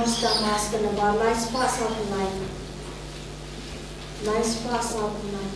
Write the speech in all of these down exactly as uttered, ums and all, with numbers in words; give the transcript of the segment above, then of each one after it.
Start Mass ka nambar lai spah saw phew lai. Lai spah saw phew lai.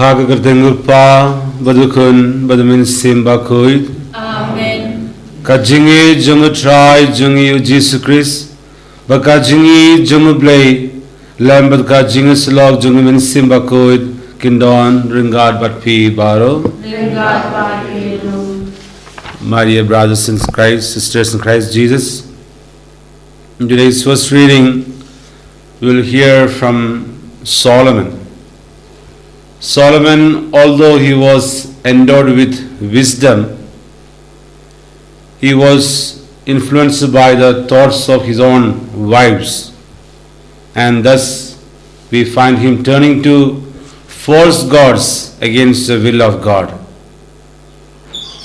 Ha ka kyrteng u Kpa, bad u Khun, bad u Mynsiem Bakhuid. Amen. Ka jingïeit jong u Trai jong ngi u Jisu Khrist, bad ka jingïeit jong u Blei, lem bad ka jingïasyllok jong u Mynsiem Bakhuid, kin don ryngkat bad phi baroh. Ryngkat bad phi ruh. My dear brothers in Christ, sisters in Christ Jesus, in today's first reading, we will hear from Solomon. Solomon, although he was endowed with wisdom, he was influenced by the thoughts of his own wives, and thus we find him turning to false gods against the will of God.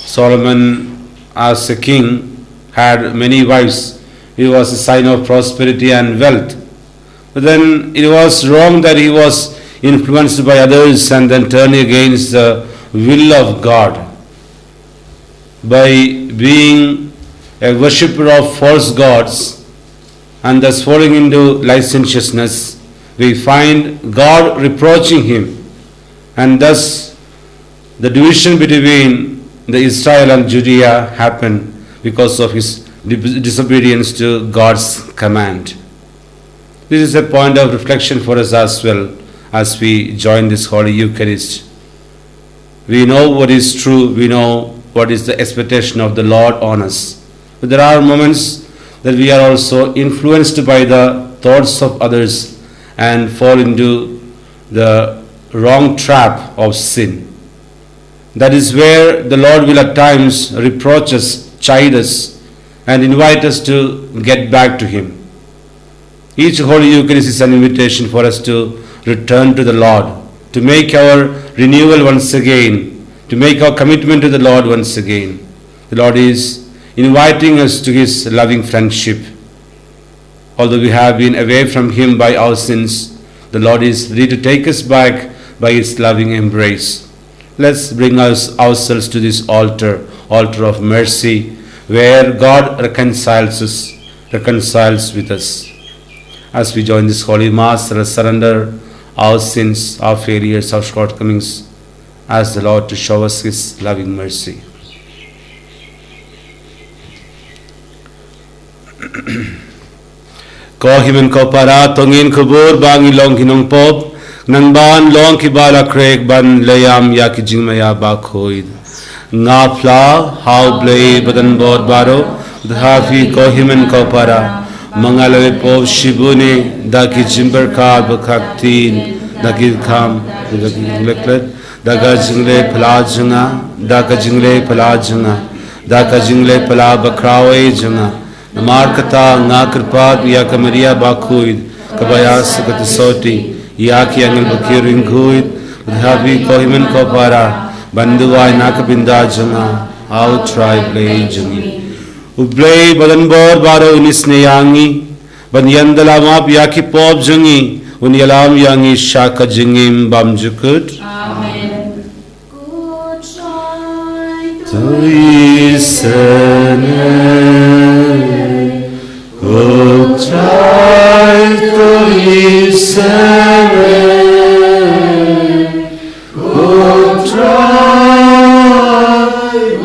Solomon, as a king, had many wives. It was a sign of prosperity and wealth. But then it was wrong that he was influenced by others and then turning against the will of God by being a worshipper of false gods and thus falling into licentiousness. We find God reproaching him, and thus the division between the Israel and Judea happened because of his di-, disobedience to God's command. This is a point of reflection for us as well as we join this Holy Eucharist. We know what is true, we know what is the expectation of the Lord on us. But there are moments that we are also influenced by the thoughts of others and fall into the wrong trap of sin. That is where the Lord will at times reproach us, chide us, and invite us to get back to Him. Each Holy Eucharist is an invitation for us to return to the Lord, to make our renewal once again, to make our commitment to the Lord once again. The Lord is inviting us to His loving friendship. Although we have been away from Him by our sins, the Lord is ready to take us back by His loving embrace. Let's bring us, ourselves to this altar, altar of mercy, where God reconciles us, reconciles with us. As we join this Holy Mass, let us surrender our sins, our failures, our shortcomings, ask the Lord to show us His loving mercy. Ko hynmen ko para, to ngin khubor ba ngi long ki nongpop, Nang ban long ki ba la khreh ban leh ïam ïa ki jingmaïa bakhuid. Nga phla ha U Blei badonbor baroh, da ha phi ko hynmen ko para, ma nga la leh pop shibun, da ki jingpyrkhat bad ka ktien, da ki kam, da ki jingleh klet, da ka jingleh phla jong nga, da ka jingleh phla jong nga, da ka jingleh phla bakhraw jong nga. Namar kata nga kyrpad ïa ka Maria bakhuid, kaba ïa suk ka soti ïa ki angel ba ki ring khuid, da ha phi ko hynmen ko para, ban duwai na ka bynta jong nga ha U Trai Blei jong ngi. U Blei badonbor baroh un isynei ïa ngi, ban ïa da la map ïa ki pop jong ngi, un ïalam ïa ngi sha ka jingim bymjukut. Amen. To isynei, O Trai, to isynei, O Trai,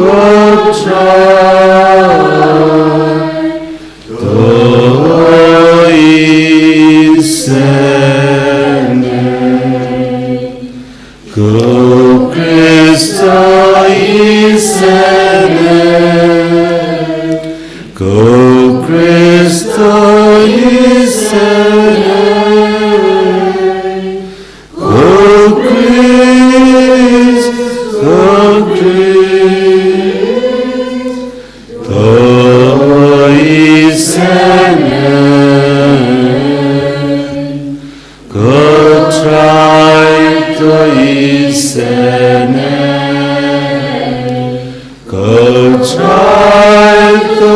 O Trai, to isynei. Ko Khrist to isynei, ko Khrist to isynei, ko Khrist, ko Khrist to isynei. Ko Trai to isynei, ko Trai to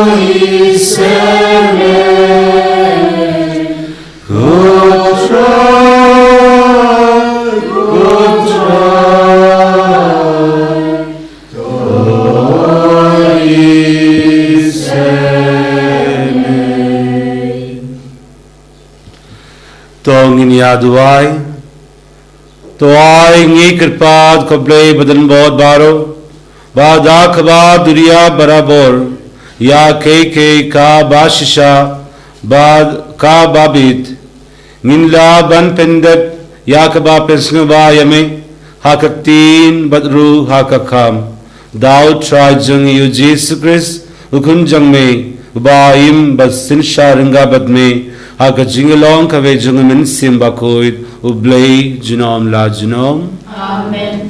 isynei, ko Trai, ko Trai to isynei. To ngin ïa duwai. To ai ngi kyrpad ko Blei badonbor baroh, ba da kaba duriaw barabor ïa kaei kaei kaba shisha bad kaba bit, ngin lah ban pyndep ïa kaba pynsngewbha ïa me ha ka ktien bad ruh ha ka kam. Da U Trai jong ngi U Jisu Khrist, U Khun jong me, uba im bad synshar ryngkat bad me ha ka jinglong kawei jong U Mynsiem Bakhuid, U Blei junom la junom. Amen.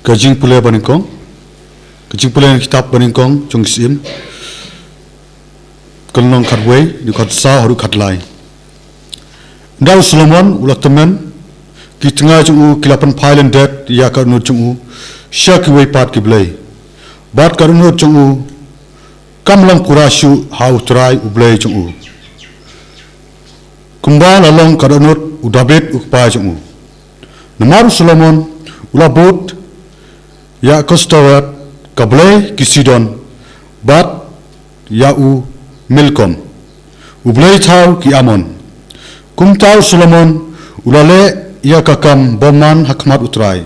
Ka jingpule banyngkong. Ka jingpule na ka kitab banyngkong jong ki Syiem. Ka lynnong khatwei, dkhot saw haduh khatlai. Ynda u Solomon u la tymmen, ki tnga jong u ki la pynphai lyndet ïa ka dohnud jong u sha kiwei pat ki blei. Bad ka dohnud jong u kam long pura shuh ha U Trai U Blei jong u, kumba la long ka dohnud u Dabid u kpa jong u. Namar u Solomon u la bud ïa ka Astoreth, ka blei ki Sidon, bad ïa u Milkom, u blei thaw ki Amon. Kumta u Solomon u la leh ïa ka kam bymman ha khmat U Trai,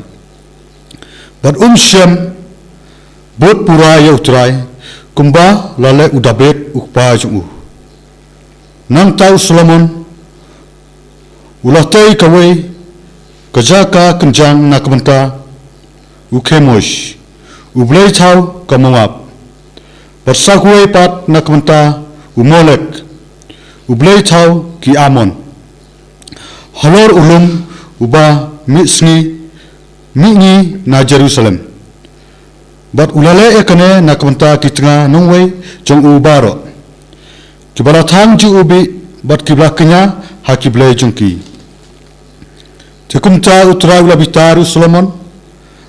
bad um shym bud pura ïa U Trai, kumba la leh u Dabid u kpa jong u. Nangta u Solomon u la tei kawei ka jaka kynjang na ka bynta u Kemosh, u blei thaw ka Moab, bad sa kawei pat na ka bynta u Molek, u blei thaw ki Amon, halor u lum uba mih sngi mihngi na Jerusalem. Bad u la leh ïa kane na ka bynta ki tnga nongwei jong u baroh, kiba la thang jong u bih, bad kiba la kñia ha ki blei jong ki. Te kumta U Trai u la bitar ïa u Solomon,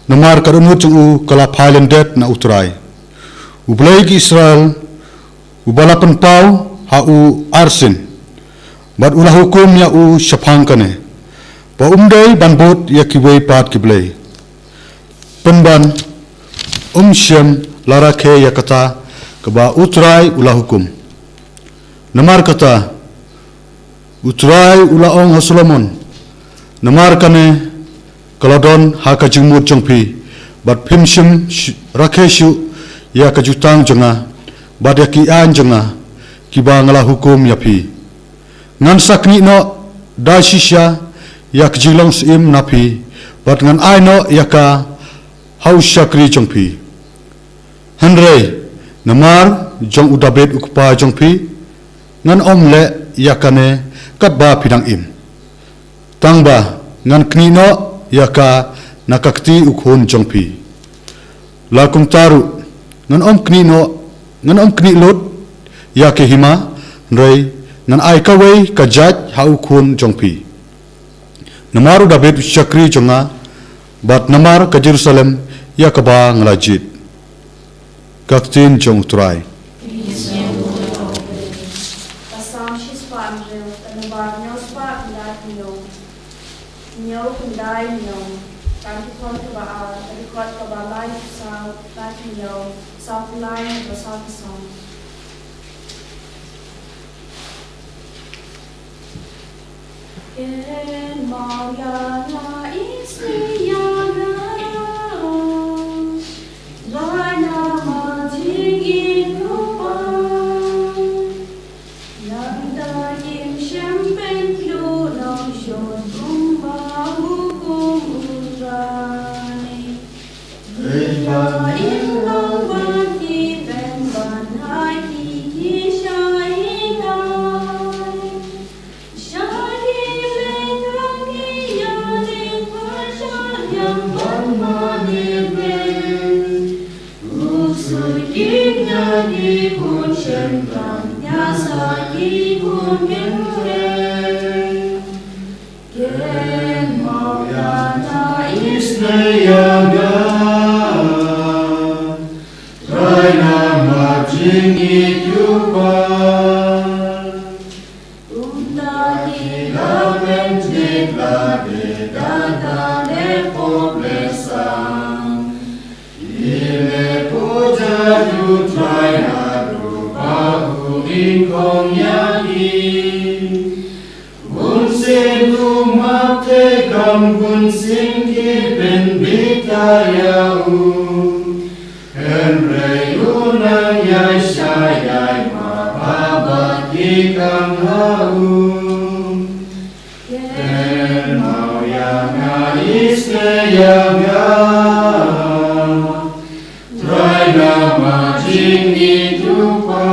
namar ka dohnud jong u ka la phai lyndet na U Trai, U Blei ki Israel, uba la pynpaw ha u arsien, bad u la hukum ïa u shaphang kane, ba um dei ban bud ïa kiwei pat ki blei, pynban um shym la rakhe ïa kata kaba U Trai u la hukum. Namar kata, U Trai u la ong ha Solomon, namar kane ka la don ha ka jingmut jong phi, bad phim shym sh-, rakhe shuh ïa ka jutang jong nga, bad ïa ki aiñ jong nga, kiba nga la hukum ïa phi. Ngan sa knieh noh da shisha ïa ka jinglong syiem na phi, bad ngan ai noh ïa ka ha u shakri jong phi. Hynrei namar jong u Dabid u kpa jong phi, ngan ym leh ïa kane katba phi dang im. Tangba ngan knieh noh ïa ka na ka kti u khun jong phi. La kumta ruh, ngan ym knieh noh, ngan ym knieh lut ïa ka hima, hynrei ngan ai kawei ka jait ha u khun jong phi. Namar u Dabid u shakri jong nga, bad namar ka Jerusalem ïa kaba nga la jied. Ka ktien jong u Trai. Ka Salm shispah hynriew, ka nombar hynñiewspah khyndai hynñiew. Hynñiew khyndai hynñiew. Ka dkhot kaba ar, ka dkhot kaba laiphew saw, laiphew hynñiew, sawphew lai, bad sawphew san. Kynmaw ïa nga, isynei ïa nga. Trai namar jingïeit u Kpa. Nangta ngim shym pynduh nongshun kumba hukum u Trai. Nangta ngim long ban ki pynban ha ki ki shai kai. Trai namar jingïeit u Kpa. Kumta ki la pyntip lade da ka dei pop lehsang. Ki leh puja ïa u Trai naduh ba u nyngkong ïa ki. Bunsien u map te kam bunsien ki pynbitar ïa u. Hynrei u nang ïaishah ïai map haba ki kang ha u. Kynmaw ïa nga, isynei ïa nga. Trai namar jingïeit u Kpa.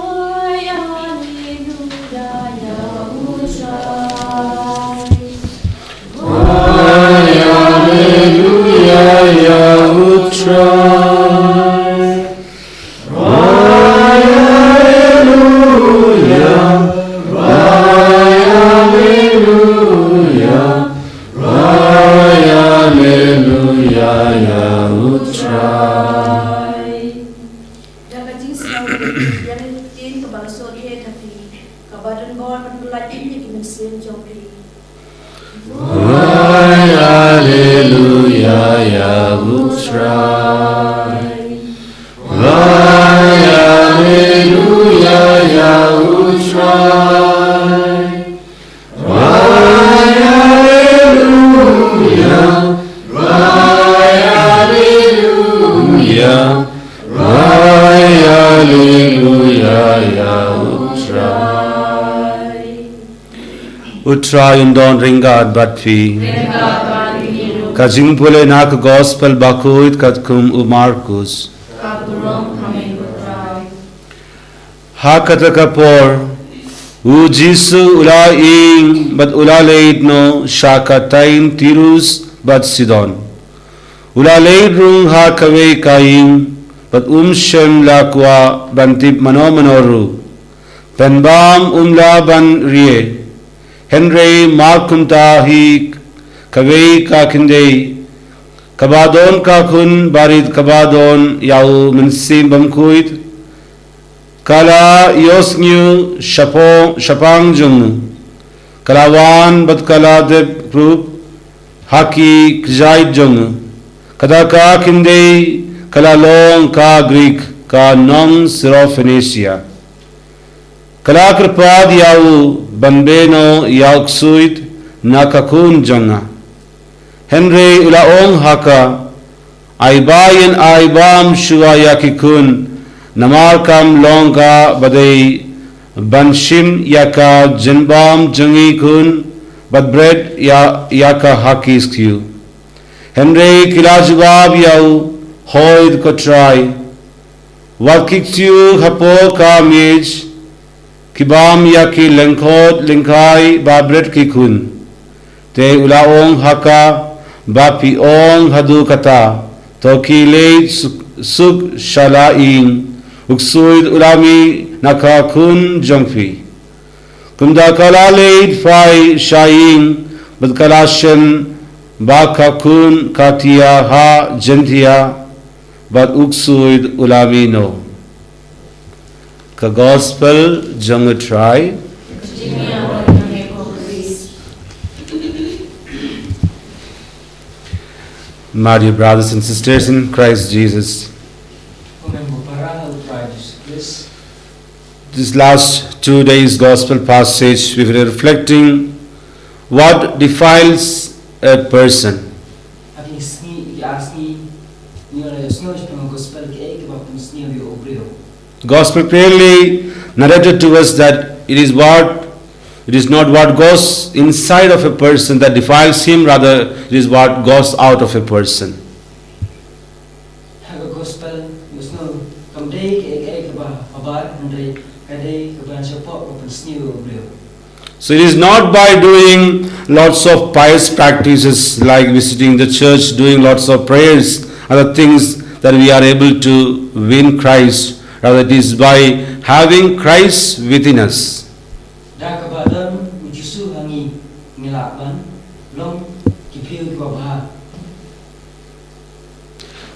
Vai, alleluia, ïa u Trai. Vai, alleluia, ïa u Trai. Vai, alleluia, vai, alleluia, vai, alleluia, ïa u Trai. Da ka jingsngew, ïa kane ka ktien kaba la sot heh ha phi, kaba don bor ban pyllait ïa ki mynsiem jong phi. Vai, alleluia, ïa u Trai. Vai, alleluia, ïa u Trai. Vai, alleluia, vai, alleluia, vai, alleluia, ïa u Trai. U Trai un don ryngkat bad phi. Ka jingpule na ka Gospel bakhuid katkum u Markus. Ha kata ka por, u Jisu u la ïeng bad u la leit noh sha ka thaiñ Tirus bad Sidon. U la leit rung ha kawei ka ïing bad um shym la kwah ban tip mano mano ruh. Pynban um lah ban rie. Hynrei mar kumta hi kawei ka khyndai, kaba don ka khun barit kaba don ïa u Mynsiem Bakhuid, ka la ïohsngew shaphang, shaphang jong u. Ka la wan bad ka la dep ruh ha ki kjat jong u. Kata ka khyndai ka la long ka Grik, ka nong Syrophoenisia. Ka la kyrpad ïa u ban beh noh ïa u ksuid na ka khun jong nga. Hynrei u la ong ha ka, Ai ba ïa ai bam shuwa ïa ki khun, namar kam long ka ba dei ban shim ïa ka jingbam jong ngi khun bad bret ïa, ïa ka ha ki skiew. Hynrei ki la jubab ïa u, Hooid ko Trai, wat ki skiew hapoh ka miej, ki bam ïa ki lyngkhot lyngkhai ba bret ki khun. Te u la ong ha ka, ba phi ong haduh kata, to khie leit suk, suk sha la ïing, u ksuid u la mih na ka khun jong phi. Kumta ka la leit phai sha ïing, bad ka la shem ba ka khun ka thiah ha jyntiah, bad u ksuid u la mih noh. Ka Gospel jong u Trai. My dear brothers and sisters in Christ Jesus, Ko hynmen ko para ha u Trai Jisu Khrist. This last two days Gospel passage, we've been reflecting what defiles a person. Ha kine ki sngi, ki ar sngi, ngi la ïohsngew shaphang ka Gospel, kiei kiba pynsniew ïa u briew. Gospel clearly narrated to us that it is what, it is not what goes inside of a person that defiles him, rather it is what goes out of a person. Ha ka Gospel, ïohsngew, kam dei kiei kiei kiba habar, hynrei ka dei kaba shapoh ba pynsniew ïa u briew. So it is not by doing lots of pious practices like visiting the church, doing lots of prayers, other things that we are able to win Christ. Rather, it is by having Christ within us. Da kaba don u Jisu ha ngi, ngi lah ban long ki briew kiba bha.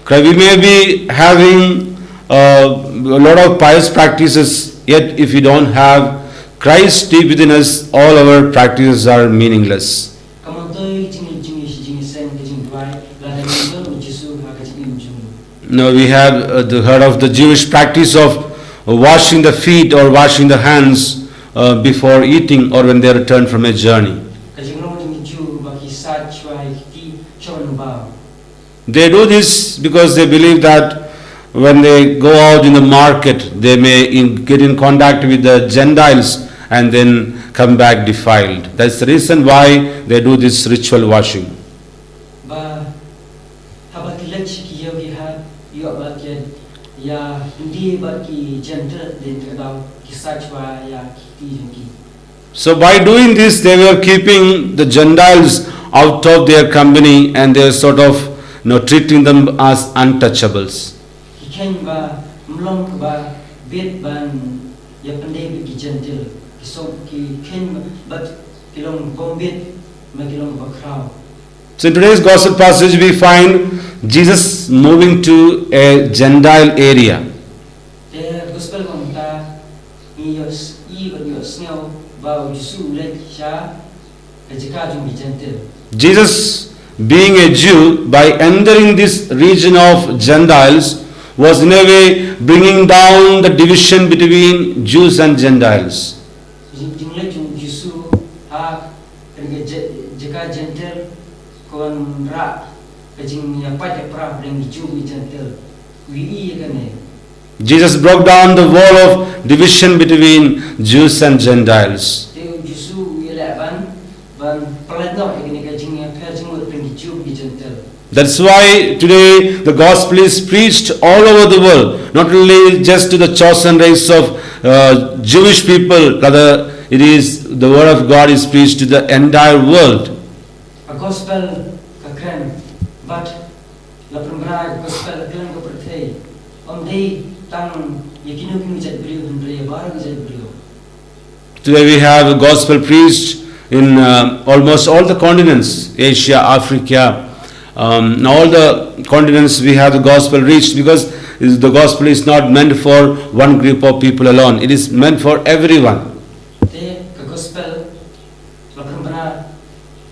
Right, we may be having uh, a lot of pious practices, yet if we don't have Christ deep within us, all our practices are meaningless. Ka mon toi jing jing jing seng ka jingduwai, lada ngim don u Jisu ha ka jingim jong ngi. Now we have uh, the, heard of the Jewish practice of washing the feet or washing the hands uh, before eating or when they return from a journey. Ka jinglong jong ki Jiw ba ki sait shuwa ïa ki kti shuwa ban baw. They do this because they believe that when they go out in the market, they may in, get in contact with the Gentiles and then come back defiled. That's the reason why they do this ritual washing. Ba haba ki leit sha ki ïew ki hat, ïoh ba ki ïa kyndit bad ki Gentile, dei ka daw ki sait shuwa ïa ki kti jong ki. So by doing this, they were keeping the Gentiles out of their company and they were sort of, you know, treating them as untouchables. Ki kheiñ ba ym long kaba bit ban ïa pyndep bad ki Gentile, ki song ki kheiñ ba, bad ki long bym bit, ma ki long ba khraw. So in today's gospel passage, we find Jesus moving to a Gentile area. Te gospel mynta ngi ïoh s-, i bad ïohsngew ba u Jisu u leit sha ka jaka jong ki Gentile. Jesus, being a Jew, by entering this region of Gentiles, was in a way bringing down the division between Jews and Gentiles. Jing, jingleit jong u Jisu ha kane ka ja-, jaka Gentile, ka wanrah ka jingïapait ïapra hapdeng ki Jiw bad ki Gentile. U ïohi ïa kane. Jesus broke down the wall of division between Jews and Gentiles. Te u Jisu u ïaleh ban, ban pynlait noh ïa kane ka jingïapher jingmut hapdeng ki Jiw bad ki Gentile. That's why today the gospel is preached all over the world, not only just to the chosen race of uh, Jewish people, rather, it is the word of God is preached to the entire world. Ka gospel ka kren, bad la pynbna ka gospel ha kylleng ka pyrthei. Ym dei tang ïa kino kino jait briew, hynrei ïa baroh ki jait briew. Today we have the gospel preached in uh, almost all the continents, Asia, Africa, um, in all the continents we have the gospel reached, because is, the gospel is not meant for one group of people alone. It is meant for everyone. Te ka gospel la pynbna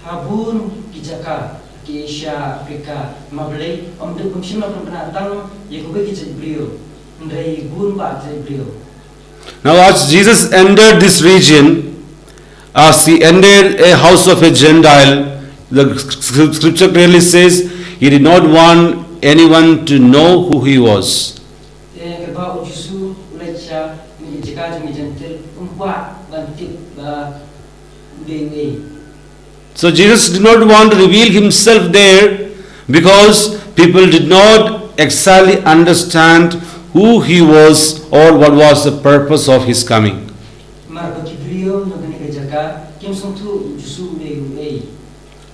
ha bun ki jaka, ki Asia, Africa, ma balei, ym dei, ym shym la pynbna tang ïa kiwei ki jait briew, hynrei bun bah ki jait briew. Now, as Jesus entered this region, as he entered a house of a Gentile, the scrip-, scripture clearly says he did not want anyone to know who he was. Te katba u Jisu u leit sha ki jaka jong ki Jentil, um kwah ban tip ba u dei uei. So Jesus did not want to reveal himself there because people did not exactly understand who he was or what was the purpose of his coming. Namar ba ki briew na kane ka jaka kim sngewthuh u Jisu u dei uei.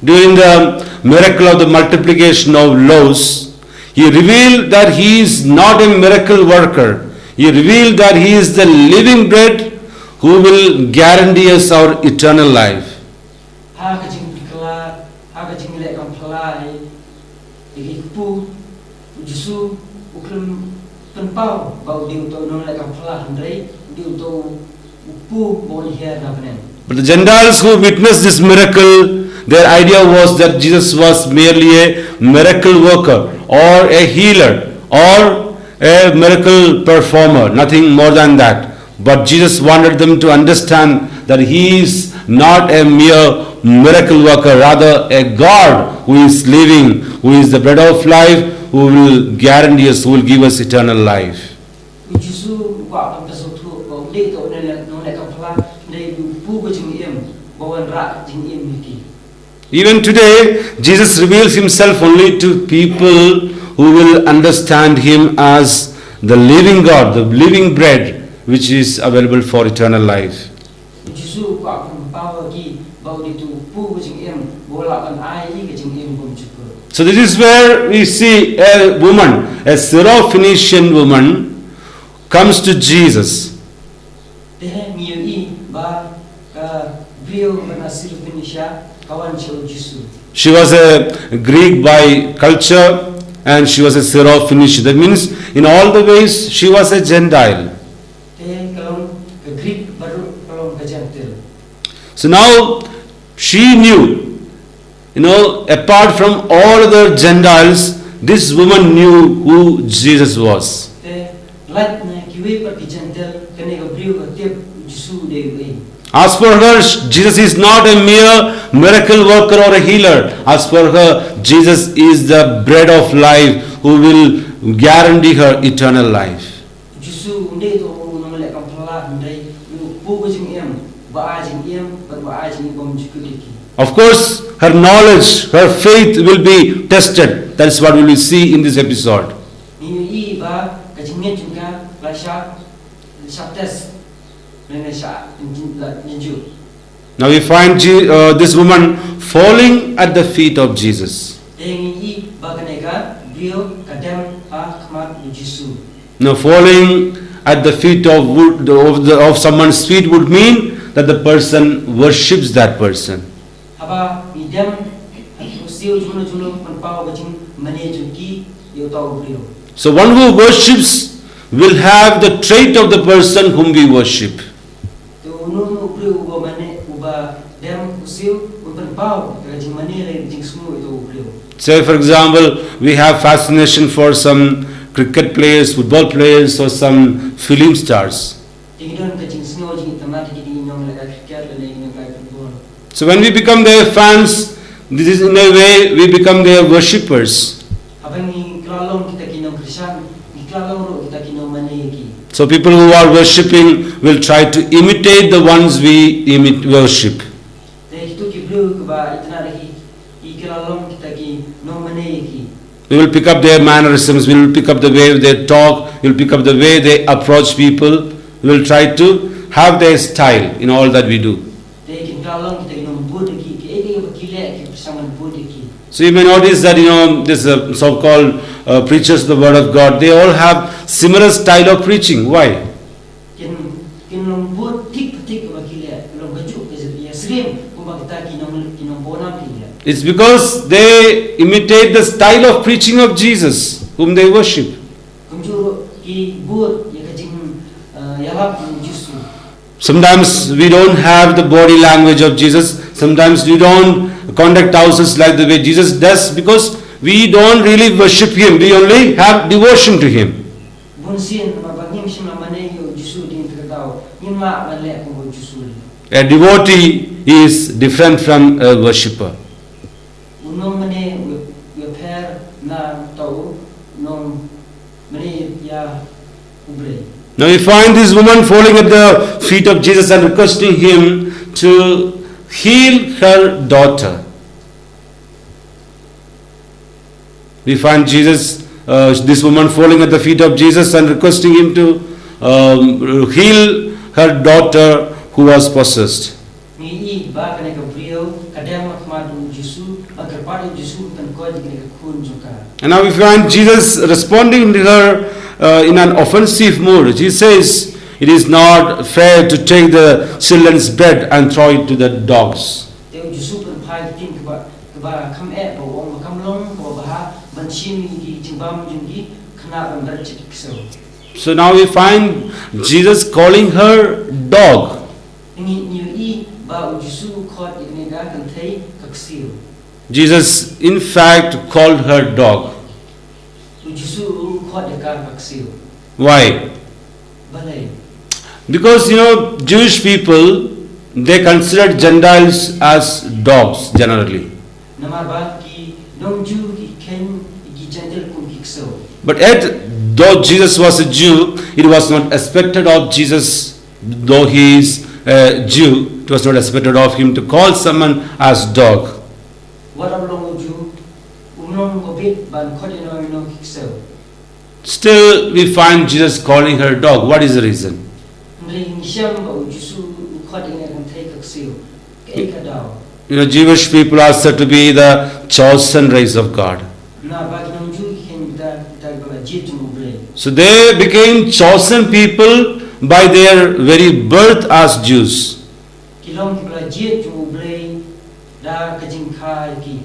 During the miracle of the multiplication of loaves, he revealed that he is not a miracle worker. He revealed that he is the living bread who will guarantee us our eternal life. Ha ka jingpynkhlad, ha ka jingleh kam phylla ïa ki kpu, u Jisu u khlem pynpaw ba u dei uto u nongleh kam phylla, hynrei u dei uto u kpu ba un hiar na bneng. But the Gentiles who witnessed this miracle, their idea was that Jesus was merely a miracle worker or a healer or a miracle performer, nothing more than that. But Jesus wanted them to understand that he is not a mere miracle worker, rather a God who is living, who is the bread of life, who will guarantee us, who will give us eternal life. U Jisu u kwah ban pynsngewthuh ba u dei uto u nongleh kam phylla, hynrei u dei u kpu ka jingim ba u wanrah jingim ïa ki. Even today, Jesus reveals himself only to people who will understand him as the living God, the living bread, which is available for eternal life. U Jisu u kwah ban pynpaw ïa ki ba u dei uto u kpu ka jingim ba u lah ban ai ïa ki ka jingim bymjukut. So this is where we see a woman, a Syrophoenician woman, comes to Jesus. Te ngi ïohi ba ka briew ba na Syrophoenicia ka wan sha u Jisu. She was a Greek by culture and she was a Syrophoenician. That means, in all the ways, she was a Gentile. Te ka long ka Greek bad ruh ka long ka Gentile. So now she knew, you know, apart from all other Gentiles, this woman knew who Jesus was. Te lait na kiwei pat ki Gentile, kane ka briew ka tip u Jisu u dei uei. As per her, Jesus is not a mere miracle worker or a healer. As per her, Jesus is the bread of life who will guarantee her eternal life. U Jisu um dei uto u nongleh kam phylla, hynrei u dei u kpu ka jingim ba ai jingim bad ba ai jingim bymjukut ïa ki. Of course, her knowledge, her faith will be tested. That is what we will see in this episode. Ngi ïohi ba ka jingngeit jong ka la shah, la shah test, lane la shah jin-, la jin-, jingjuh. Now we find Je- uh, this woman falling at the feet of Jesus. Te ngi ïohi ba kane ka briew ka dem ha khmat u Jisu. Now falling at the feet of, would, of, the, of someone's feet would mean that the person worships that person. Haba ngi dem ha ki khursiew jong u, jong u, pynpaw ka jingmane jong ki ïa uto u briew. So one who worships will have the trait of the person whom we worship. Te uno uno u briew uba mane, uba dem khursiew, un pynpaw ka jingmane lane ka jingsngew ïa uto u briew. Say, for example, we have fascination for some cricket players, football players, or some film stars. Te ngi don ka jingsngew jingïeit tamar ki nongïalehkai cricket lane ki nongïalehkai football. So when we become their fans, this is in a way we become their worshippers. Haba ngi kylla long kita ki nongkyrshan, ngi kylla long ruh kita ki nongmane ïa ki. So people who are worshipping will try to imitate the ones we imit- worship. Te kito ki briew kiba itynnad ïa ki, ki kylla long kita ki nongmane ïa ki. We will pick up their mannerisms, we will pick up the way they talk, we will pick up the way they approach people. We will try to have their style in all that we do. Te kin kylla long kita ki nongbud ïa ki, kiei kiei ba ki leh ki pyrshang ban bud ïa ki. So you may notice that, you know, this uh, so-called uh, preachers of the word of God, they all have similar style of preaching. Why? Kin, kin long bud thik pa thik ba ki leh, long kajuh ka ïasyriem kumba kita ki nong, ki nongpawnam ki leh. It's because they imitate the style of preaching of Jesus, whom they worship. Kumjuh ruh ki bud ïa ka jing, uh, ïalap u Jisu. Sometimes we don't have the body language of Jesus. Sometimes we don't conduct ourselves like the way Jesus does because we don't really worship him. We only have devotion to him. Bun sien namar ba ngim shym la mane ïa u Jisu dien ta ka daw, ngim lah ban leh kum u Jisu leh. A devotee is different from a worshipper. U nongmane u, u pher na uto u Now we find this woman falling at the feet of Jesus and requesting him to heal her daughter. We find Jesus, uh, this woman falling at the feet of Jesus and requesting him to um, heal her daughter who was possessed. Ngi i ba kane ka briew ka dang ma khmat u Jisu, ba kyrpad u Jisu un pynkhuid ïa kane ka khun jong ka. And now we find Jesus responding to her uh, in an offensive mood. He says, "It is not fair to take the children's bread and throw it to the dogs." Te u Jisu pynphai ka ktien kaba, kaba kham eh, ba u ong ba kam long kaba bha ban shim ïa ki jingbam jong ki khynnah ban rat sha ki ksew. So now we find Jesus calling her dog. Ngi, ngi i ba u Jisu u khot ïa kane ka kynthei ka ksiew. Jesus, in fact, called her dog. U Jisu u khot ïa ka ka ksiew. Why? Balei? Because, you know, Jewish people, they considered Gentiles as dogs generally. Namar ba ki nong Jew ki kheiñ ki Gentile kum ki ksew. But yet, though Jesus was a Jew, it was not expected of Jesus, though he is a Jew, it was not expected of him to call someone as dog. Wat la u long u Jiw, um long ba bit ban khot ïano ïano ki ksew. Still, we find Jesus calling her dog. What is the reason? Hynrei ngi shem ba u Jisu u khot ïa kane ka kynthei ka ksiew. Kaei ka daw? You know, Jewish people are said to be the chosen race of God. Namar ba ki nong Jiw ki kheiñ kita, kita kiba la jied jong U Blei. So they became chosen people by their very birth as Jews. Ki long kiba la jied jong U Blei da ka jingkha ïa ki.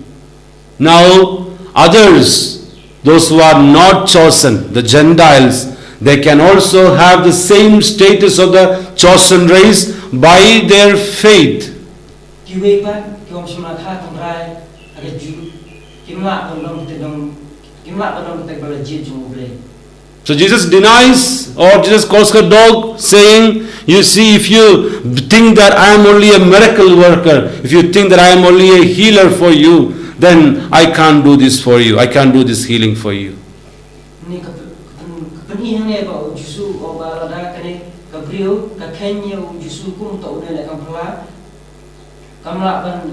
Now, others, those who are not chosen, the Gentiles, they can also have the same status of the chosen race by their faith. Kiwei pat, ki bym shym la kha Tynrai ha ka Jiw, kim lah ban long kita nong, kim lah ban long kita kiba la jied jong U Blei. So Jesus denies, or Jesus calls her dog, saying, "You see, if you think that I am only a miracle worker, if you think that I am only a healer for you, then I can't do this for you. I can't do this healing for you." Ni ka, ka, ka pyni hangne ba u Jisu, o ba lada kane ka briew ka kheiñ ïa u Jisu kum uta u nongïalehkai phylla, kam lah ban,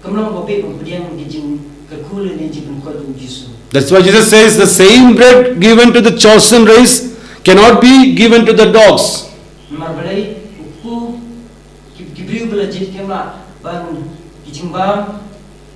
kam long ba bit ban pdiang ki jingkyrkhu lane jingpynkhuid u Jisu. That's why Jesus says, "The same bread given to the chosen race cannot be given to the dogs." Namar balei, u kpu, ki, ki briew ba la jied kim lah ban, ki jingbam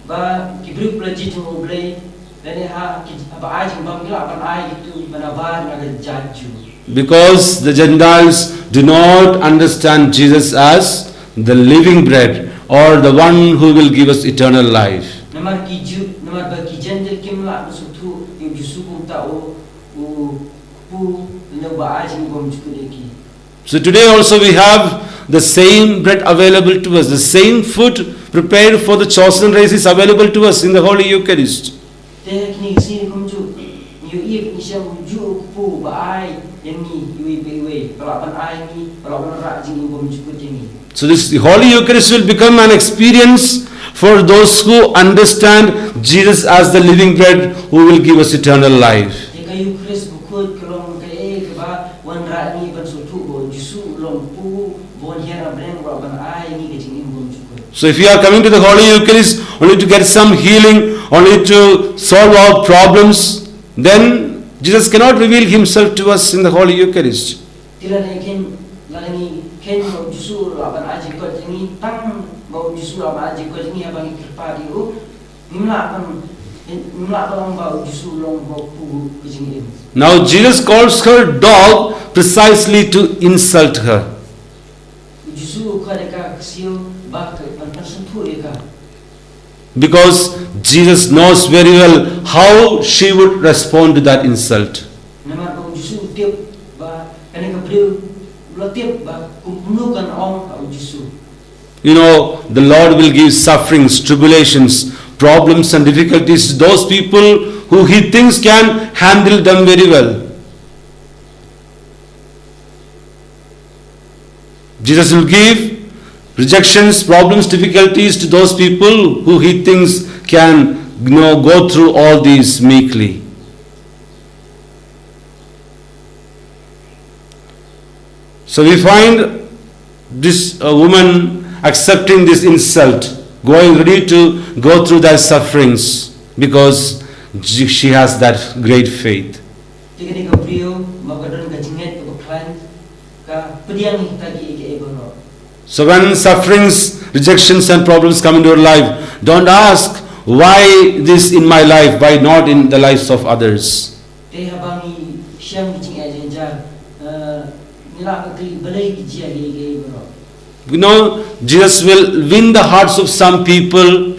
ba ki briew ba la jied jong U Blei, lane ha ki, haba ai jingbam ki lah ban ai kito kiba nabar na ka jait Jiw. Because the Gentiles do not understand Jesus as the living bread or the one who will give us eternal life. Namar ki Jiw, namar ba ki Gentile kim lah ban sngewthuh ïa u Jisu kum uta u, u kpu lane uba ai jingbam jukut ïa ki. So today also we have the same bread available to us, the same food prepared for the chosen race is available to us in the Holy Eucharist. Te ha kine ki sngi kumjuh, ngi ïohi, ngi shem kumjuh u kpu ba ai ïa ngi iwei pa iwei, ba lah ban ai ïa ngi, ba lah ban rah jingim bymjukut ïa ngi. So this Holy Eucharist will become an experience for those who understand Jesus as the living bread who will give us eternal life. Te ka Eucharist bakhuid ka long kaei kaba wanrah ïa ngi ban sngewthuh ba u Jisu u long u kpu ba wan hiar na bneng, ba lah ban ai ïa ngi ka jingim bymjukut. So if we are coming to the Holy Eucharist only to get some healing, only to solve our problems, then Jesus cannot reveal himself to us in the Holy Eucharist. Te lada ngi kheiñ, lada ngi kheiñ ba u Jisu u lah ban ai jingkoit ïa ngi, tang ba u Jisu u lah ban ai jingkoit ïa ngi haba ngi kyrpad ïa u, ngim lah ban, ngim lah ban ong ba u Jisu u long uba u kpu ka jingim. Now Jesus calls her dog precisely to insult her. U Jisu u khot ïa ka ksiew ba ka, ban, ban pynsngewthuh ïa ka. Because Jesus knows very well how she would respond to that insult. Namar ba u Jisu u tip ba kane ka briew u la tip ba kum, kumno kan ong ha u Jisu. You know, the Lord will give sufferings, tribulations, problems, and difficulties to those people who he thinks can handle them very well. Jesus will give rejections, problems, difficulties to those people who he thinks can, you know, go through all these meekly. So we find this uh, woman accepting this insult, going ready to go through that sufferings because she she has that great faith. Te kane ka briew, ma ka don ka jingngeit kaba khlaiñ, ka pdiang ïa kita kiei kiei baroh. So when sufferings, rejections and problems come into your life, don't ask, "Why this in my life? Why not in the lives of others?" Te haba ngi shem ki jingeh jingjar, eh, ngi lah ban kylli balei ki jia kiei kiei baroh. You know, Jesus will win the hearts of some people,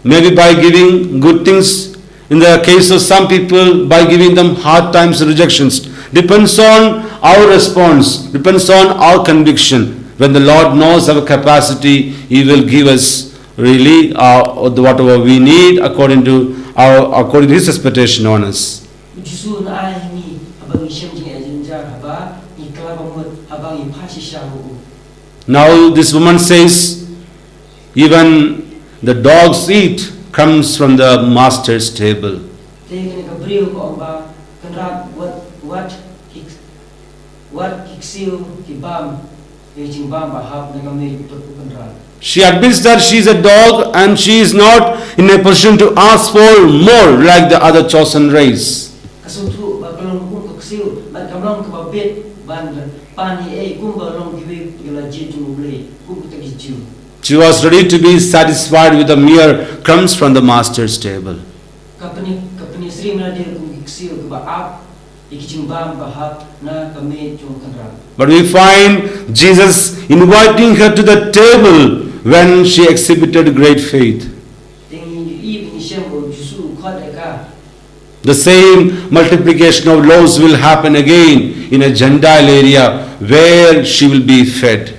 maybe by giving good things. In the case of some people, by giving them hard times and rejections. Depends on our response, depends on our conviction. When the Lord knows our capacity, He will give us really uh, whatever we need according to our according to His expectation on us. U Jisu un ai ha ngi haba ngi shem jingeh jingjar, haba ngi kylla bamut, haba ngi phai shisha ha u. Now this woman says, "Even the dogs eat crumbs from the master's table." Te kane ka briew ka ong ba, Kynrad, wat, wat ki, wat ki ksiew ki bam ïa ka jingbam ba hap na ka miej u kynrad. She admits that she is a dog and she is not in a position to ask for more like the other chosen race. Ka sngewthuh ba ka long kum ka ksiew bad kam long kaba bit ban pan ei ei kum ba long kiwei ki la jied jong U Blei, kum kita ki Jiw. She was ready to be satisfied with the mere crumbs from the master's table. Ka pyni, ka pynsyriem lade kum ki ksiew kiba ap ïa ki jingbam ba hap na ka miej jong u kynrad. But we find Jesus inviting her to the table when she exhibited great faith. Te ngi ïohi ba ngi shem ba U Jisu u khot ïa ka. The same multiplication of loaves will happen again in a Gentile area where she will be fed.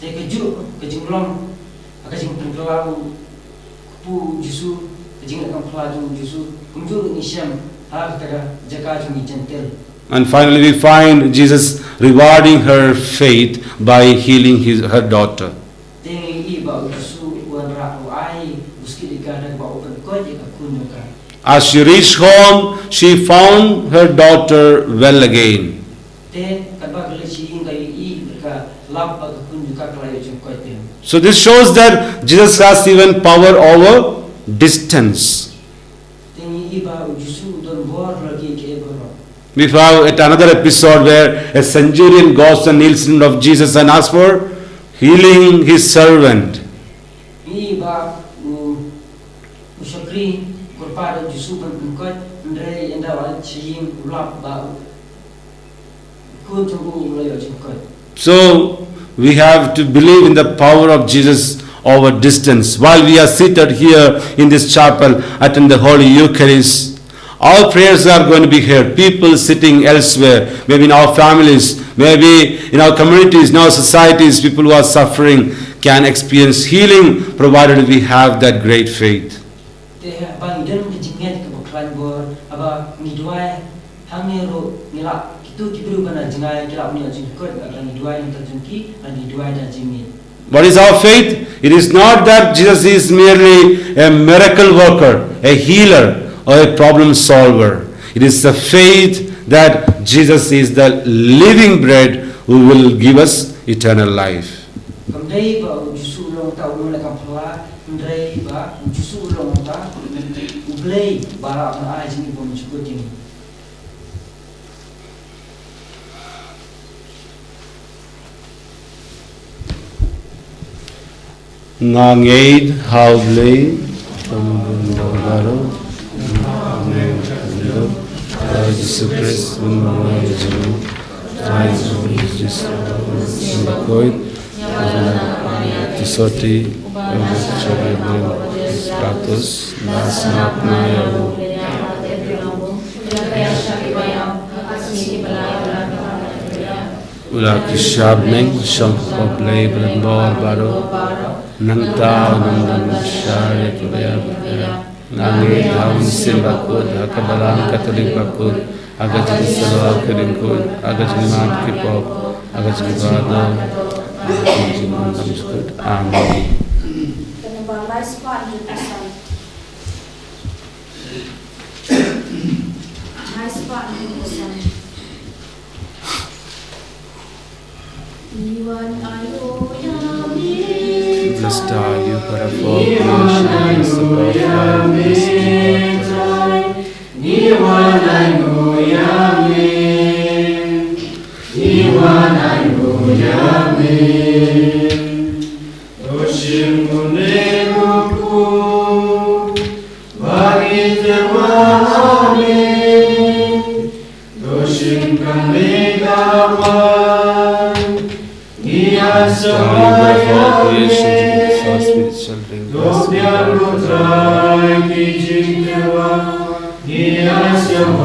Te kajuh ka jinglong, ka jingpynkylla u kpu u Jisu, ka jingleh kam phylla jong u Jisu, kumjuh ruh ngi shem ha kata ka jaka jong ngi Jentil. And finally, we find Jesus rewarding her faith by healing his, her daughter. Te ngi ïohi ba u Jisu u wanrah, u ai buskit ïa ka da kaba u pynkoit ïa ka khun jong ka. As she reached home, she found her daughter well again. Te katba ka leit sha ïing ka ïohi ka lap ba ka khun jong ka ka la ïoh jingkoit te. So this shows that Jesus has even power over distance. Te ngi ïohi ba u Jisu u don bor ha la kiei kiei baroh. We have at another episode where a centurion goes and kneels in front of Jesus and asks for healing his servant. Ngi ïohi ba u, u shakri u kyrpad ïa u Jisu ban pynkoit, hynrei ynda u la leit sha ïing u lap ba u khun jong u u la ïoh jingkoit. So we have to believe in the power of Jesus over distance. While we are seated here in this chapel, attend the Holy Eucharist, our prayers are going to be heard. People sitting elsewhere, maybe in our families, maybe in our communities, in our societies, people who are suffering can experience healing provided we have that great faith. Te haba ngi don ka jingngeit kaba khlaiñ bor, haba ngi duwai, hangne ruh ngi lah, kito ki briew ba na jngai ki lah ban ïoh jingkoit, lada ngi duwai na ka bynta jong ki, lada ngi duwai da jingngeit. What is our faith? It is not that Jesus is merely a miracle worker, a healer, or a problem solver. It is the faith that Jesus is the living bread who will give us eternal life. Kam dei ba u Jisu u long uta u nongleh kam phylla, hynrei ba u Jisu u long uta U Blei ba lah ban ai jingim bymjukut ïa ngi. Nga ngeit ha U Blei, Trai jong u baroh. Nga ngeit ha U Jisu Khrist, u Nongpynim jong u Trai Jisu Khrist, u Bakhuid, u la ïoh jingkoit, u la ïoh jingkoit, u la ïoh jingkoit, u la ïoh jingkoit, u la kyrshan beiñ, shong ha U Blei Blei bor baroh. Nangta u nang don bashar ïa kiba ïap. Nga ngeit ha U Mynsiem Bakhuid, ha ka Balang Katholik Bakhuid, ha ka jingïasyllok ki riewkhuid, ha ka jingmap ki pop, ha ka jingïasyllok ki riewkhuid. Amen. Kane ba lai spah hynriew phew san. Lai spah hynriew phew san. Blessed are you, Father, for creation is above life, blessed be God forever. Thank you, Father, for creation, to the first spirit shall bring blessed be God forever.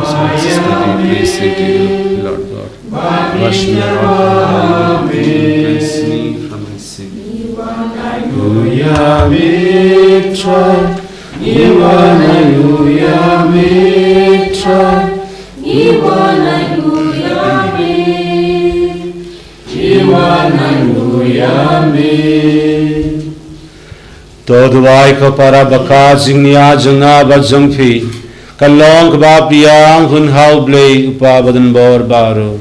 Psalm sixty-three, praise to you, Lord God. Wash me, Lord, from my iniquity and cleanse me from my sin. Hallelujah, me try. Hallelujah, me try. Hallelujah, me. Iwan ayu yami. To duwai ko para ba ka jingnia jong nga bad jong phi kan long kaba biang hun ha U Blei u Kpa badonbor baroh.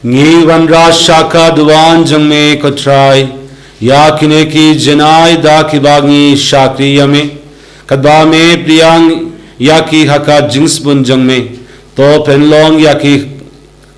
Ngi wanrah sha ka duwan jong me ko Trai, ïa kine ki jinai da kiba ngi shakri ïa me, katba me pdiang ïa ki ha ka jingsbun jong me. To pynlong ïa ki,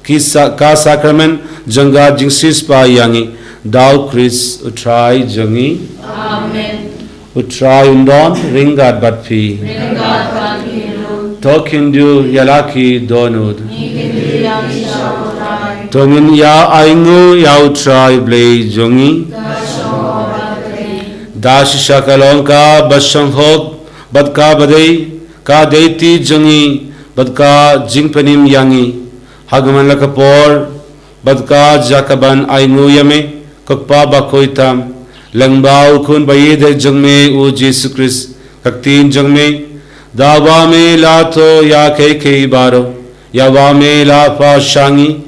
ki sa, ka sakramen jong ka jingsiewspah ïa ngi, da U Khrist U Trai jong ngi. Amen. U Trai un don ryngkat bad phi. Ryngkat bad phi ruh. To kin ïa la ki dohnud. Ngi kin ïa ki sha U Trai. To ngin ïa ainguh ïa U Trai Blei jong ngi. Ka shong bad ka dei. Da shisha ka long kaba shongkun bad kaba dei, ka dei ti jong ngi bad ka jingpynim ïa ngi. Ha ka man la ka por bad ka jaka ban ainguh ïa me, ko Kpa bakhuid tam, lyngba U Khun baïeit jong me U Jisu Khrist, ka ktien jong me, da uba me la thoh ïa kiei kiei baroh, ïa uba me la phah sha ngi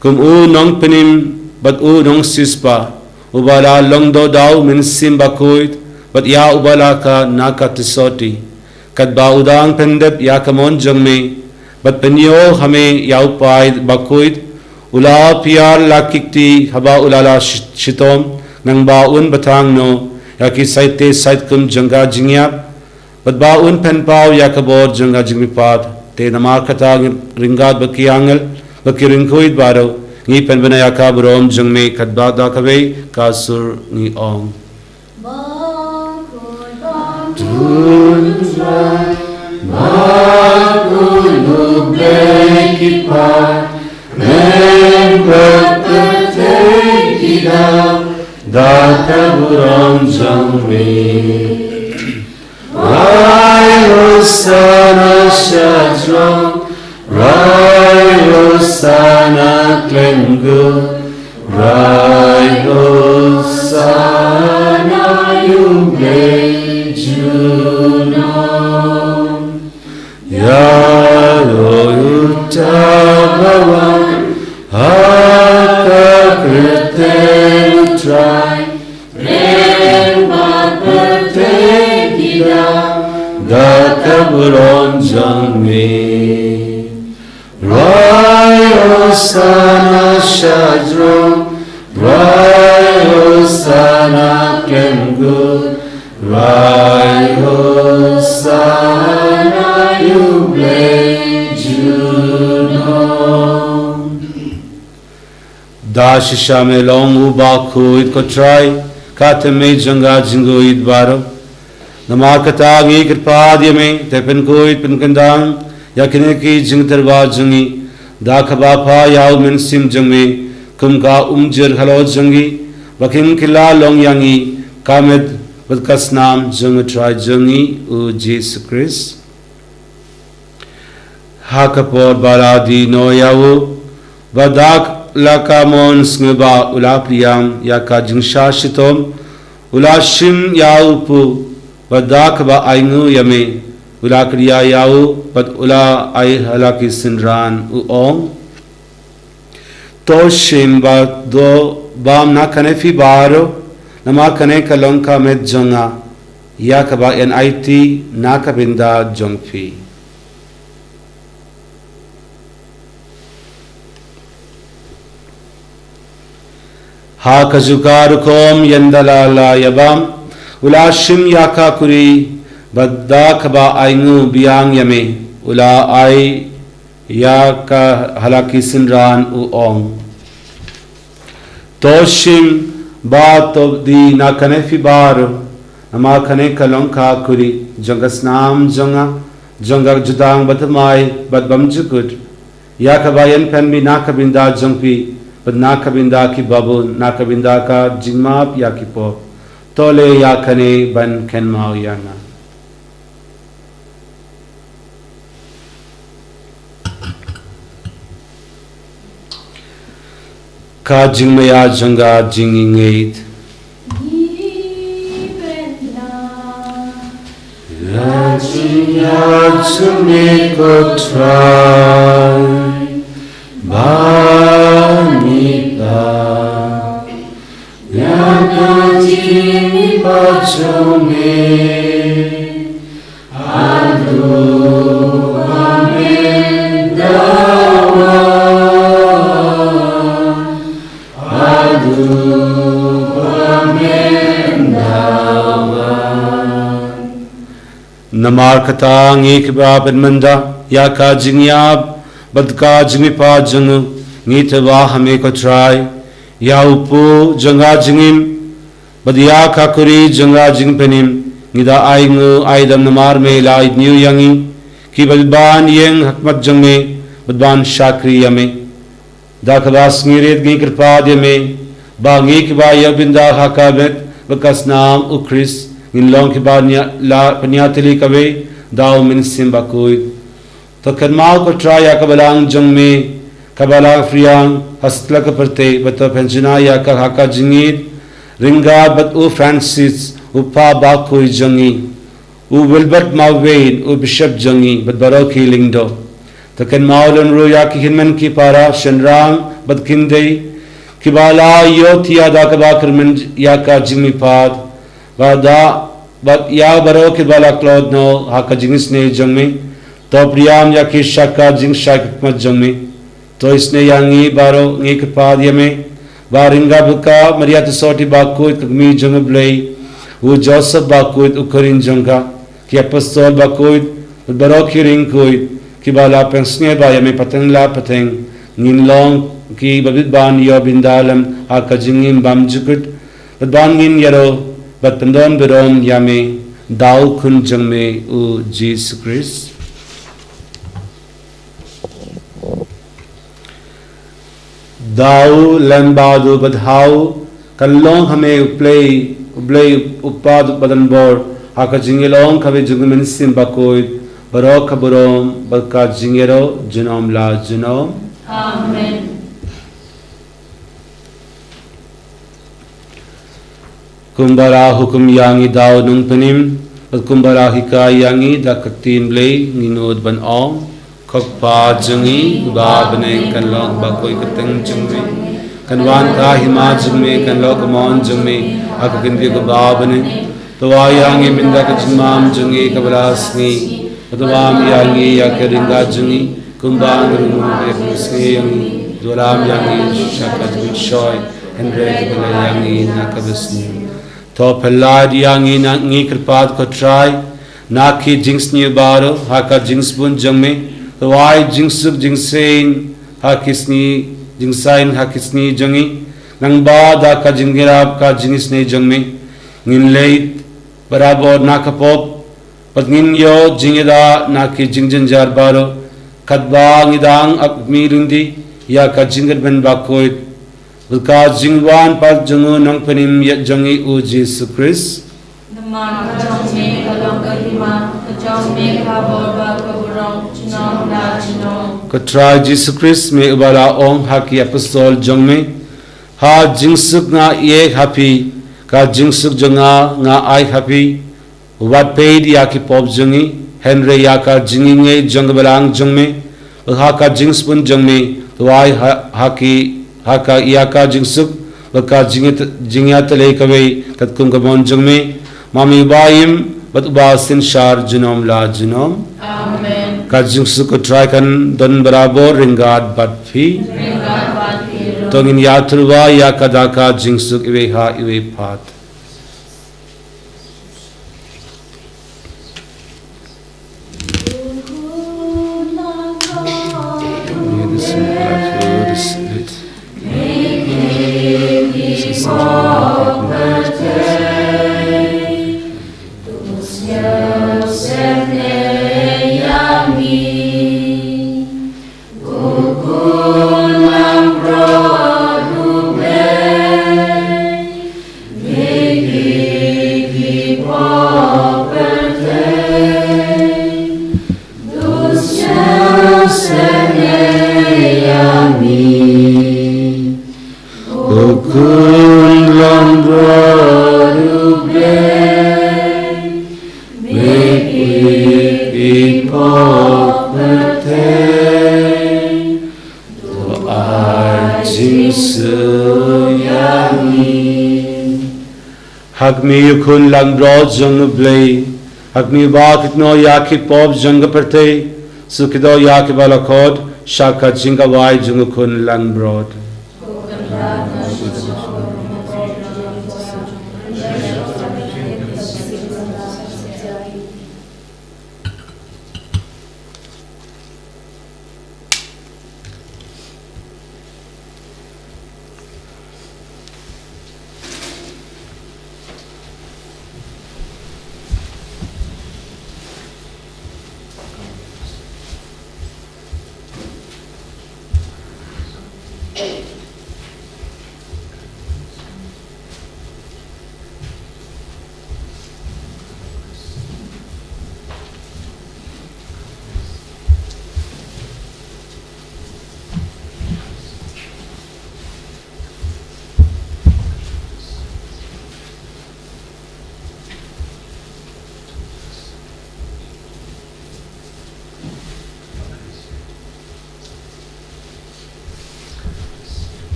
kum u nongpynim bad u nongsiewspah, uba la long da U Mynsiem Bakhuid bad ïa uba la ka na ka tisotti. Katba u dang pyndep ïa ka mon jong me bad pynïoh ha me ïa u paid bakhuid, u la phiar la ki kti haba u la la shi-, shitom, nangba un bathang noh ïa ki saite saitkum jong ka jingïap, bad ba un pynpaw ïa ka bor jong ka jingmihpat. Te namar kata, ryngkat bad ki angel bad ki riewkhuid baroh, ngi pynbna ïa ka burom jong me katba da kawei ka sur ngi ong. Bakhuid, bakhuid, bakhuid U Blei ki paid, kren bad pyrthei ki daw da ka burom jong me. Rai Hosanna shajrong, rai Hosanna khlem guh, rai Hosanna ïa U Blei junom. Ïaroh uta uba wan ha ka kyrteng U Trai, kren bad pyrthei ki daw da ka burom jong me. Rai Hosanna shajrong, rai Hosanna khlem guh, rai Hosanna ïa U Blei junom. Da shisha me long u bakhuid ko Trai, ka thymmei jong ka jingkhuid baroh. Namar kata ngi kyrpad ïa me, te pynkhuid pynkyndang ïa kine ki jingtyrwa jong ngi da kaba phah ïa U Mynsiem jong me kum ka umjir halor jong ngi, ba kin kylla long ïa ngi ka met bad ka snam jong U Trai jong ngi U Jisu Khrist. Ha ka por ba la die noh ïa u, bad da la ka mon sngewbha, u la pdiang ïa ka jingshah shitom, u la shim ïa u pud, bad da kaba ainguh ïa me, u la kdiah ïa u bad u la ai ha la ki synran, u ong: To shim bad to bam na kane phi baroh, namar kane ka long ka met jong nga. ïa kaba yn aiti na ka bynta jong phi. Ha kajuh ka rukom ynda la la ïabam, u la shim ïa ka kuri, bad da kaba ainguh biang ïa me, u la ai ïa ka ha la ki synran, u ong: To shim bad to die na kane phi baroh, namar kane ka long ka kuri jong ka snam jong nga, jong ka jutang bathymmai bad bymjukut, ïa kaba yn pynmih na ka bynta jong phi bad na ka bynta ki babun, na ka bynta ka jingmap ïa ki pop. To leh ïa kane ban kynmaw ïa nga. Ka jingmaïa jong ka jingïeit. Ka jingïeit jong me ko Trai, ba ngi pah ïa ka jingpah jong me. Haduh ba men da wan, haduh ba men da wan. Namar kata ngi kiba pynmynda ïa ka jingïap bad ka jingmihpat jong u, ngi tharai ha me ko Trai, ïa u puh jong ka jingim bad ïa ka kuri jong ka jingpynim, ngi da ainguh aidam namar me la ïohi ïa ngi kiba ban ïeng ha khmat jong me bad ban shakri ïa me. Da kaba sngewrit ngi kyrpad ïa me ba ngi kiba ïoh bynta ha ka met bad ka snam u Khrist ngin long kiba nia-, la pynïatylli kawei da u Mynsiem Bakhuid. To kynmaw ko Trai ïa ka balang jong me kaba la phriang ha satlak ka pyrthei, bad to pynshna ïa ka ha ka jingïeit ryngkat bad u Francis, u Pop bakhuid jong ngi, u Wilbert Mawwein, u Bishop jong ngi, bad baroh ki lyngdoh. To kynmaw lem ruh ïa ki hynmen ki para, shynrang bad kynthei kiba la ïohthiah da kaba kyrmen ïa ka jingmihpat, bad da, bad ïa baroh kiba la tlot noh ha ka jingisynei jong me. To pdiang ïa ki sha ka jingshai khmat jong me. To isynei ïa ngi baroh, ngi kyrpad ïa me ba ryngkat bad ka Maria Theisotti bakhuid, ka kmie jong u Blei, u Joseph bakhuid, u khun jong ka, ki apostol bakhuid bad baroh ki riewkhuid kiba la pynsngewbha ïa me pateng la pateng, ngin long kiba bit ban ïoh bynta lem ha ka jingim bymjukut, bad ban ngin ïaroh bad pyndon burom ïa me da u Khun jong me u Jisu Khrist. Da u lem bad u bad ha u, kan long ha me u Blei, u Blei u Kpa badonbor, ha ka jingïalong kaba jong u Mynsiem Bakhuid, baroh ka burom bad ka jingïaroh junom la junom. Amen. Kumba la hukum ïa ngi da u nongpynim, bad kumba la hikai ïa ngi da ka ktien Blei, ngi nud ban ong: Ko Kpa jong ngi uba ha bneng, kan long bakhuid ka kyrteng jong me, kan wan ka hima jong me, kan long ka mon jong me ha ka kynti kumba ha bneng. To ai ïa ngi mynta ka jingbam jong ngi kaba la sngi, bad to ai ïa ngi ïa ka ryngkat jong ngi, kumba ngi ruh ngi ai ïa ki ngi sngewsih ïa ngi. To ym ai ïa ngi sha ka jingshoi, hynrei to pynlait ïa ngi na ka basniew. To pynlait ïa ngi, ngi kyrpad ko Trai, na ki jingsniew baroh ha ka jingsbun jong me. To ai jingsuk jingsaiñ ha ki sngi, jingsaiñ ha ki sngi jong ngi. Nangta da ka jingïarap ka jingisynei jong me, ngin leit barabor na ka pop, bad ngin ïoh jingïada na ki jingjynjar baroh, katba ngi dang ap miet lynti ïa ka jingkyrmen bakhuid, bad ka jingwan pat jong u nongpynim ïa jong ngi u Jisu Khrist. Namar ka jong me ka long ka hima, ka jong me ka bor bad ka burom, junom la junom. Ko Trai Jisu Khrist, me uba la ong ha ki apostol jong me: Ha jingsuk nga ai ha phi, ka jingsuk jong nga nga ai ha phi. Wat peit ïa ki pop jong ngi, hynrei ïa ka jingïeit jong ka balang jong me. Bad ha ka jingsbun jong me, to ai ha, ha ki, ha ka, ïa ka jingsuk bad ka jingïa-, jingïatylli kawei katkum ka mon jong me. Ma me uba im bad uba synshar junom la junom. Amen. Ka jingsuk U Trai kan don barabor ryngkat bad phi. Ryngkat bad phi ruh. To ngin ïathuh ïa ka daka jingsuk iwei ha iwei pat. Ha khmih, ïa u Khun langbrot jong U Blei. Ha khmih, uba kit noh ïa ki pop jong ka pyrthei. Sngewkhia ïa kiba la khot sha ka jingkawai jong U Khun langbrot.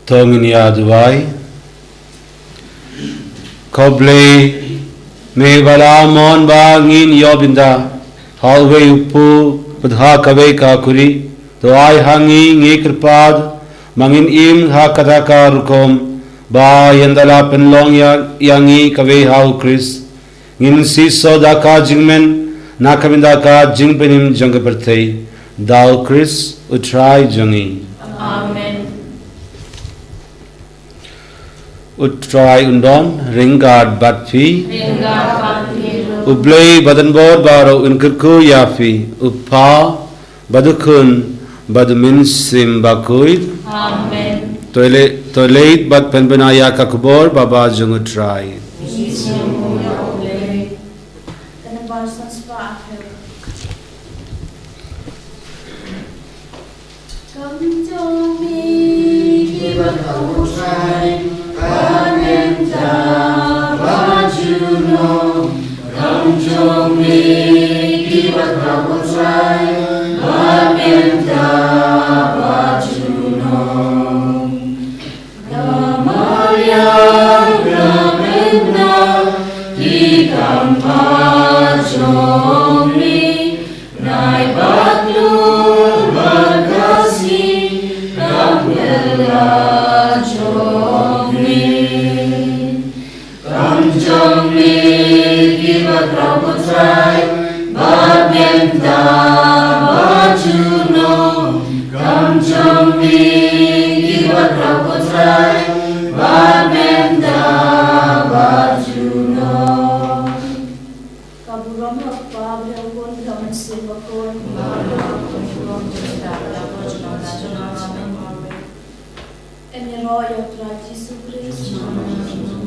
To ngin ïa duwai. Ko Blei, me ba la mon ba ngin ïoh bynta ha uwei u kpu bad ha kawei ka khuri, to ai ha ngi, ngi kyrpad ba ngin im ha kata ka rukom ba ynda la pynlong ïa, ïa ngi kawei ha u Khrist, ngin shisha da ka jingmen na ka bynta ka jingpynim jong ka pyrthei. Da u Khrist u Trai jong ngi. Amen. U Trai un don ryngkat bad phi. Ryngkat bad phi ruh. U Blei badonbor baroh un kyrkhu ïa phi. U Kpa, bad u Khun, bad u Mynsiem Bakhuid. Amen. To leit, to leit bad pynbna ïa ka khubor ba bha jong u Trai. Ka nambar san spah arphew. Kam jong me ki ba khraw, Trai, ba mynta bad junom. Kam jong me ki ba khraw, Trai, ba mynta bad junom. Ka Maria ka bynta, ki kam bha jong me, nai bad klur bad ka sngi kam kylla jong me. Kam jong me ki ba khraw, ko Trai, bad mynta bad junom. Kam jong me ki ba khraw, ko Trai, bad mynta bad junom. Ka burom ha u Kpa bad ha u Khun bad ha u Mynsiem Bakhuid. Ngin ïaroh ïa u Trai Jisu Khrist.